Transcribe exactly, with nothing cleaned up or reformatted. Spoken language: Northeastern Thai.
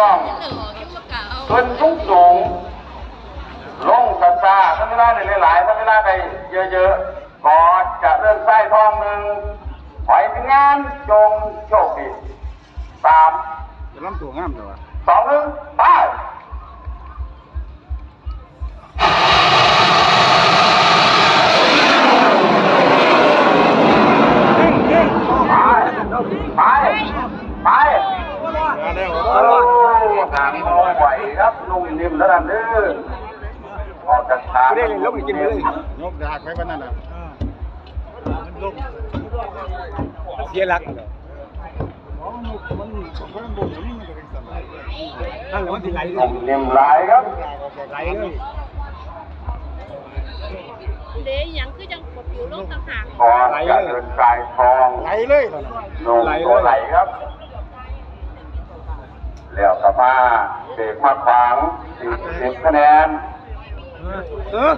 ต้องขึ้นสูงสูง ลงซาซาๆ ถ้าเวลาได้หลายๆ ถ้าเวลาได้เยอะๆ ก็จะเริ่มใส่ทองหนึ่ง หอยทีมงานจงโชคดี สาม จะล้ำตัวงามเลยวะ สอง หนึ่ง ไป ไป ไป ไป โอ้ หางบ่ไหวครับ ลุงนิ่มเท่านั้นเด้อ ออกจากทาง ไม่ได้เลย ลงอีกกินไปเลย ยกดากไว้ปานนั้นน่ะ เสียหลัก นั่นแหละมันสิไหล ลุงนิ่มหลายครับ ไหลเลย เดี๋ยวยังคือยังกดอยู่ลงต่างหาก ก่อนจะเดินกายทอง ไหลเลย ลงตัวไหลครับ แล้วก็มาเบรกมาขวางสี่สิบคะแนน เออ